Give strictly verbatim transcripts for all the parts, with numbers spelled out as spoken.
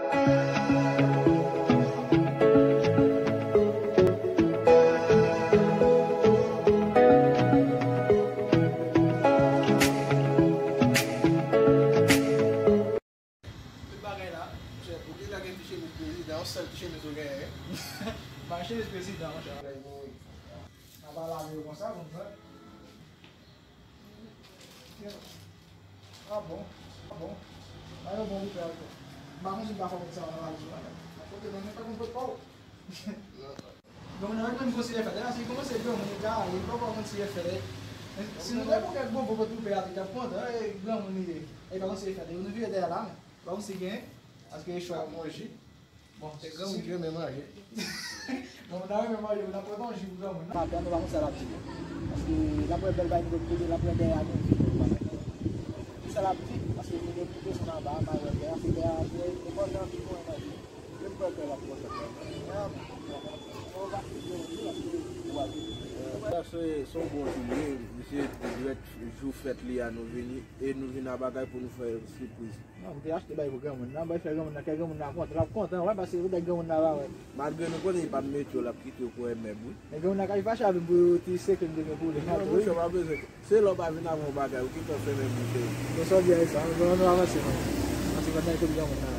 Tout bagay la, monchè, oubyen lage ti chemiz prezidan, yon sèl ti chemiz ou genyen. Bay chemiz prezidan, monchè. Bagay boring. N a pa lave yo konsa, konsa. Ah bon? Ah bon? Ba yo bon pou fè ankò. M pa konn si m ta fè moun sa nan valiz ou la, men. Akote, men, men pa konn pot pa w. Donk, nan menm konsiye fèt la, si kòmanse granmoun li ka ale, li poko konn si e fèt. Si nou te pou kèk bon bon pou pe a, te t ap kontan, e granmoun li ye. E pa konn si e fèt, nou vire dèyè la, men. Pa konn si gen, paske e chwa. Ap manje. Bon, se granmoun ki renmen manje. Bon, n a renmen manje, n ap pran yon ji pou granmoun. Maten, nou pa konn sa l ap di. Paske l ap wè bèl bagay nou kote, l ap wè dèyè a nou. Ki sa l ap di? Paske nou gen tout leson anba a, malè dèyè, se dèyè a nou, e kontan ki pou manje. Yo kwè ke l ap pran sa. Sa se, se yon bon jou li ye, misye dirèk jou fèt li a nou vini, e nou vin a bagay pou nou fè sipriz. Non, ou te achte bay pou granmoun nan, bay fè granmoun nan, kè granmoun nan kontan, l ap kontan, wè, paske ou dèk granmoun nan la, wè. Malgre nou konnen li p ap mete yo, l ap kite yo kou e mèb, wi. Men granmoun nan ka fache avè m pou ti sekrè m te gen pou li. Non, monchè, pa bezwen. Se lè w pa vin avè yon bagay, ou gentan fèmen bouch ou. Bon, sa w di a, e sa, nou, nou avanse, non. Avanse, pandan l kote granmoun nan.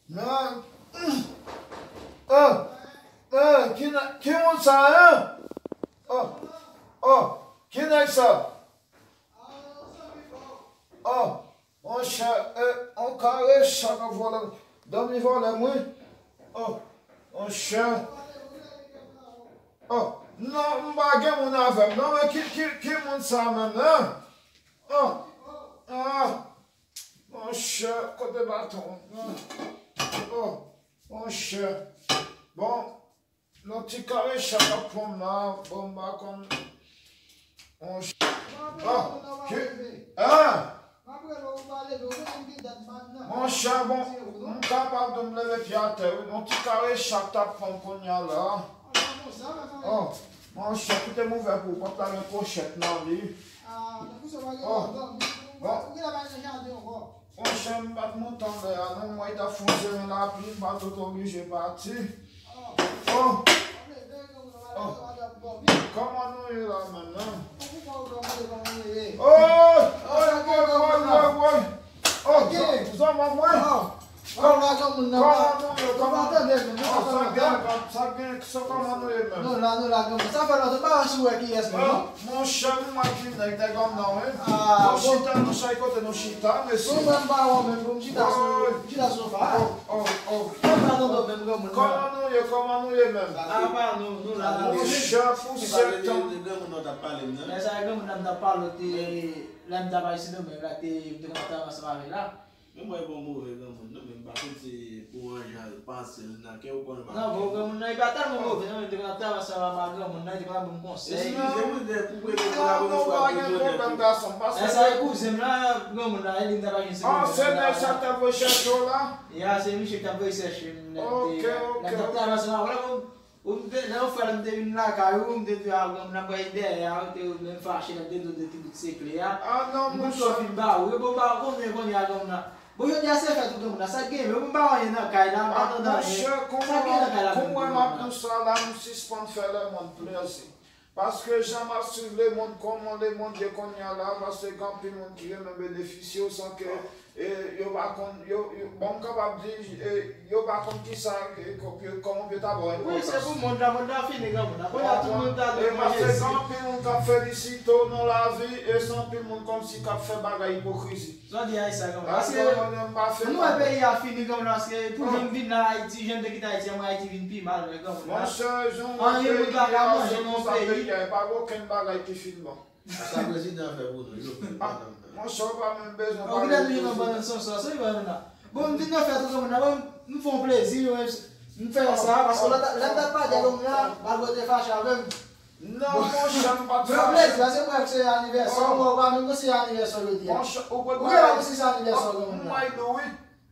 Men, eh, eh, ki nè-, ki moun sa, en? Oh, oh, ki nèg sa? Oh, monchè, eh, on kare chak ap vòlè. Dòmi vòlè m, wi. Oh, monchè. Oh, non, m pa gen moun avè m. Non, men ki, ki, ki moun sa menm, en? Oh, ah. Monchè, kote baton an? Oh, monchè. Bon, yon ti kare chat ap pran m la. Bon, m pa konn. Monchè. Ah, ki, ah. Monchè, bon, m kapab di w m leve pye atè, wi. Yon ti kare chat ap pran m kounye a la. Oh, monchè, kite m ouvè pou ou, pòt la gen pwochèt nan li. Oh, bon. Monchè, m pa t monte anlè a non, m wè t ap fè yon seren lapli, m pa t oblije pati. Oh, oh. Kòman nou ye la menm, non? Oy, oy, oy, oy, oy, oy. Oh, zanmi mwen. Kòman nou ye? Kòman nou ye? Kòman nou ye? Sa gen, sa gen, sa kòman nou ye menm? Nou la, nou la, granmoun. Sa fè lontan, m pa wè si w wè kiyès nou, non? Monchè, m wè ki nèg, nèg an nan, wi. Ah, bon. Nou chita, nou chay kote nou chita, mesye. Bon, mwen m pa wè w menm, bon, m chita sou, m chita sou sofa a. Oh, oh, oh. Mwen pa tande w menm, granmoun, non. Kòman nou ye, kòman nou ye menm? Ah, pa nou, nou la, nou la. Monchè, pou sèt tan. Granmoun nan t ap pale m nan. Lè sa a, granmoun nan m t ap pale w te, lè m t ap al Sendomeng la, te, m te konn ap travay ansanm avè l la. Men m wè bon move granmoun nan, men m pa konn se pou yon jan l panse l nan kè ou konnen pa. Non, bon, granmoun nan, li pa tèlman move, non, li te konn ap travay ansanm ak granmoun nan, li te konn ap ban m konsèy. Eskize m, de pou premye fwa la, premye fwa pou jwenn nèg. Lè sa e kouzen m la, granmoun nan, e li m ta pa jwenn se. Ah, se nèg sa k t ap voye chèche w la? Ya, se misye k t ap voye chèche m, lè m te, lè m t ap travay ansanm avè l, bon, Ou m te, lè yon fwa lè m te vin lakay ou, m te di a granmoun nan pral dèyè a, ou te menm fache, lè m te di w de ti bout sekle a. Ah non, monchè. M fin ba ou, e bon, ba ou konbyen kounye a granmoun nan. Bon, jodi a se fèt ou granmoun nan, sa k gen, men m pa wè anyen nan kay la, m pa tande anyen. Sa k gen nan kay la menm granmoun nan? Konbyen m ap di w sa la, m sispann fè lemonn plezi. Paske jan m ap swiv lemonn, kòman lemonn ye kounye a la, paske gen anpil moun ki renmen benefisye w san ke, e, yo pa konn, yo, yo, bon, m kapab di, e, yo pa konn kisa, e, kò-, kòman pou yo ta ba w enpòtans. Wi, se pou mond la, mond la fini, granmoun. Apre la, tout moun ta dwe manje. E paske gen anpil moun k ap felisite w nan lavi, e se anpil moun kòmsi k ap fè bagay ipokrizi. Sa w di a, e sa, granmoun. Paske m wè peyi a fini, granmoun, paske pou jan m vin nan Ayiti, jan m te kite Ayiti a, mwen Ayiti vin pi mal, granmoun. Monchè, jan m wè peyi a, se konsa peyi a, e pa gen okenn bagay ki fin bon. Sa prezidan an fè pou nou, li ofri nou bannann nan. Monchè, ou pa menm bezwen pale de prezidan. Ou gentan vin nan bannann san sòs, wi, bannann nan. Bon, m vin nan fèt ou, granmoun, bon, m fè yon plezi, wi, m fè sa, paske lè, lè m t ap pale de granmoun nan, malgre w te fache avè m. Non, monchè, m pa t fache. Pran plezi, paske mwen se anivèsè w, mwen pa menm si se anivèsè w jodi a. Monchè, ou konn bagay. Ou gen la si se anivèsè w, granmoun nan. M wè nou, wi.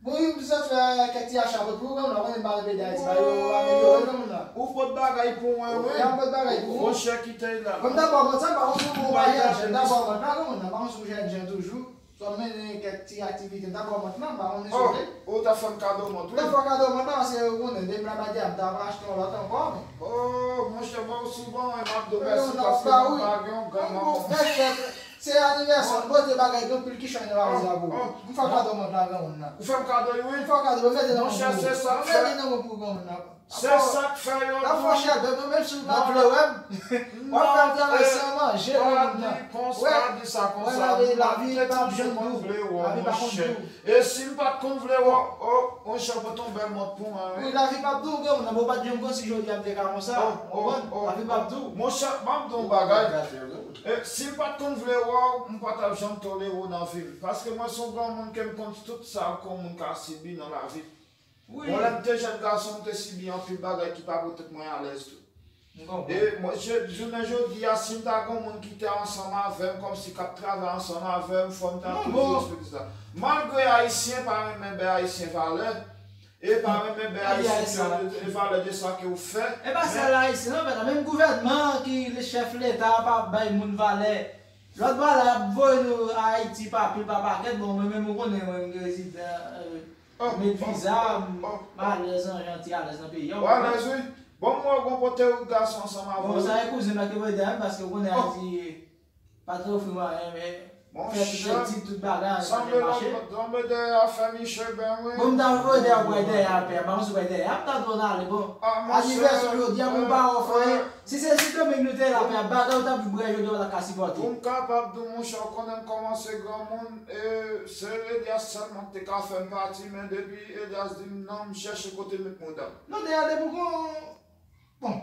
Bon, wi, m sot fè kèk ti acha pou ou, granmoun nan, konnen m pa nan peyi Dayiti, ba yo amelyore, granmoun nan. Ou pot bagay pou mwen, wi. Ou pot bagay pou ou. Monchè, kite la. Bon, m dabò mont sa, m pa konn si ou bon pa jèn, jèn, dabò mont la, granmoun nan, m pa konn si ou jèn, jèn toujou. Swa m mennen kèk ti aktivite, m ta ba w mont lan, m pa konnen si w vle. Oh, ou ta fè m kado mont, wi. M ta fè w kado mont lan, paske ou konnen, depi m la Madiam, m ta pral achte yon lòt ankò, men. Oh, monchè, bon, si w ban mwen, m ap di w mèsi, paske mwen pa gen yon grann manman. Bon, fèt, se anivèsè, m pote bagay gen anpil kichòy nan valiz la pou ou. M fè w kado mont lan, granmoun nan. Ou fè m kado, wi. M fè w kado, mete nan men pou ou. Monchè, se sa m fè. Mete nan men pou ou, granmoun nan. Se sa k fè yo di w, n ap fè chèlbè, nou menm si w pa vle wè m, w ap fè m travay san manje, granmoun nan. Pa di konsa, pa di sa konsa. Wè, lavi, lavi p ap janm dou. Lavi pa konn dou. E si m pa t konn vle wè w, oh, monchè, pote yon bèl mont pou mwen, wi. Wi, lavi p ap dou, granmoun nan, bon, w pa t janm konn si jodi a m te ka konsa. Ou konprann? Lavi p ap dou. Monchè, ban m di w yon bagay. E si m pa t konn vle wè w, m pa t ap janm tolere w nan vi m. Paske mwen se yon granmoun ke m konn tout sa yon moun ka sibi nan lavi. Wi. Bon, lè m te jèn gason, m te sibi anpil bagay ki pa pote mwen alèz tou. M konprann. E mwen, je, jounen jodi a, si m ta gen yon moun ki te ansanm avè m, kòmsi k ap travay ansanm avè m, fò m ta toujou respekte sa. Malgre Ayisyen pa renmen bay Ayisyen valè, e pa renmen bay Ayisyen valè de sa ke w fè. E pa sèl Ayisyen, non, menm gouvènman ki chèf Leta pa bay moun valè. Lòt bò la, y ap voye nou Ayiti pa pil pa pakèt. Bon, mwen menm, ou konnen, mwen, m rezidan, euh, m met viza, m alèz nan, jan ti alèz nan peyi a, ou konprann? Ou alèz, wi. Bon, m wè w gon kote ou gason ansanm avè w. Bon, sa e kouzen m la ki voye dèyè m, paske ou konnen Ayiti pa t ofri m anyen, men fè tout etid, tout bagay, sa te mache. Sanble dèyè a fè Miche ben, wi. Bon, m ta voye dèyè, ou pral dèyè a pè a, m pa konn si w pral dèyè a, m ta di w n ale, bon. Anivèsè w jodi a, mwen pa ofri anyen. Si se Sendomeng nou te la, pè, bagay ou t ap viv jodi a, ou pa t ap ka sipòte. Pou m kapab di w, monchè, ou konnen m kòmanse granmoun, e se Elias sèlman ki te ka fè m pati, men depi Elias di m non, m chèche kote m met mouda m. Non, dèyè depi w gon, bon,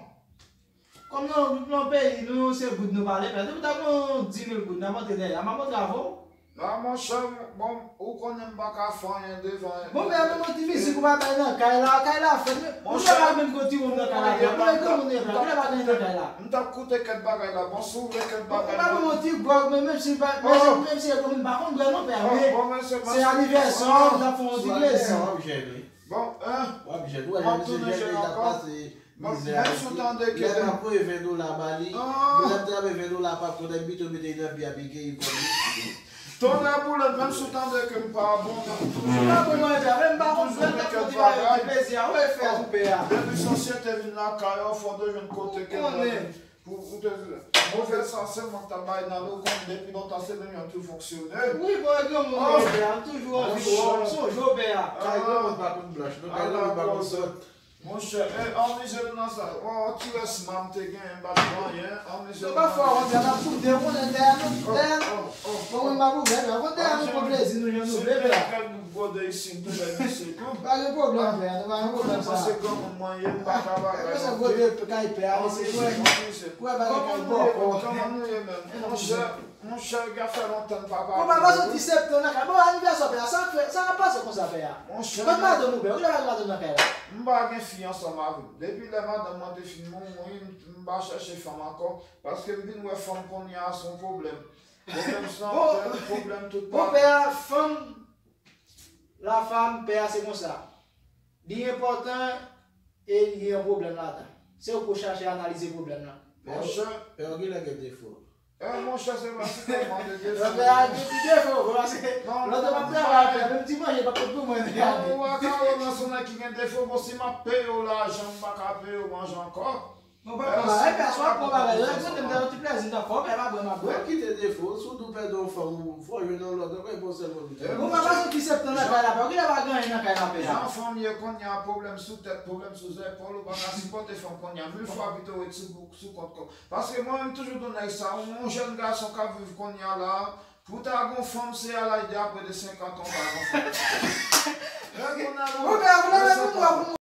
kòm nan, nan peyi nou, se goud nou pale, pè, depi w ta gon dis mil goud, n ap antre dèyè a, m ap antre avè w. A, monchè, bon, ou konnen m pa ka fè anyen devan. Bon, men, men, yon ti mizik ou pa bay nan kay la, kay la fèt, men ou pa bay menm gon ti wonm nan kay la, pè. Bon, e granmoun e pè, ou pa bay nan kay la. M t ap koute kèk bagay la, bon, si w vle kèk bagay. Ou pa bay yon ti gwòg, men menm si pa, menm si e granmoun pa konn bwè non, pè, men se anivèsè w, m t ap fè yon ti plezi. Bon, hein? W ap jèn, w ap jèn, misye jèn, li t ap pase. Bon, mizè menm si w tande ke lè m ap voye ven dola ba li, lè m t ap voye ven dola pa kont, epi tou mete nan pye a pike, li kòm li. Tonnè boule, menm si w tande ke m pa bon, m ap toujou, m pa bon, mwen, men m pa konn fè, m t ap fè ti bagay, ti plezi a, ou e fè pou pè a. Depi sosyete vin lakay ou, fò w te jwenn kote ke pou, pou te move sa, se mwen k t ap bay nan lo, konn depi lontan se menm jan tou fonksyone. Wi, bon, e granmoun, pè a, m toujou anvi wè w, m sonje w, pè a. Kay granmoun pa konn blanch, non, kay granmoun pa konn sòt. Monchè, e, anmizye nou nan sa. Ò, ti rès ma m te genyen, m pa t pran anyen. Anmizye nou nan sa. Pafwa, ou konn sa, n ap koute, ou konnen dèyè nou, dèyè nou. Bon, mwen m ap ouvè, men ou konn dèyè nou pran plezi nou jan nou vle, pè a. Si m te fè nou gode isi, m te fè misye tou. Pa gen pwoblèm, pè a, nou pa gen pwoblèm sa. Mwen se granmoun mwen ye, m pa ka bagay. E konsa gode kay pè a, se kwè, kwè bagay kay bòkò. Kòman nou ye menm? Monchè, Monchè, gen fè lontan n pa pale. Bon, papa soti septan nan kay. Bon, anivèsè pè a, sa k fè, sa k ap pase konsa, pè a? Monchè, kot madanm ou, pè a? Ou lè pa gen madanm nan kay la? M pa gen fi ansanm avè m. Depi lè madanm mwen te fin mouri, m, m pa chèche fanm ankò. Paske m vin wè fanm kounye a se yon pwoblèm. Pwoblèm sante, pwoblèm tout bagay. Bon, pè a, fanm, la femme, pè a, se konsa. Li enpòtan e li gen yon pwoblèm ladan. Se ou pou chache analize pwoblèm lan. Monchè. Pè a, ou genlè gen defo. E, monchè, se pa si tèlman de defo. Pè a gen ti defo, paske lòt yo p ap travay, pè a, menm ti manje p ap fèt pou mwen. Non, ou pa ka wè mwen se yon nèg ki gen defo, bon, si m ap peye w lajan, m pa ka peye w manje ankò. Bon, papa, e pè a, swa pran bagay yo, e kote m te yon ti plezi m t ap fè w, pè a, pa bwè m ap bwè. Bon, kite defo, si w di w pèdi yon fanm, ou fò w jwenn yon lòt, ou pa gen yon sèl moun. Bon, papa, soti septan nan kay la, pè a, ou genlè pa gen anyen nan kay la, pè a. Jan fanm ye kounye a, pwoblèm sou tèt, pwoblèm sou zèpòl, ou pa ka sipòte fanm kounye a, mil fwa pito w ret sou, sou kont kò w. Paske mwen menm toujou di w nèg sa, yon, yon jèn gason k ap viv kounye a la, pou w ta gon fanm, se a laj de apre de senkant an w pa gon fanm. Lè moun nan gon, bon, pè a, vle mwen pou mwen, pou mwen.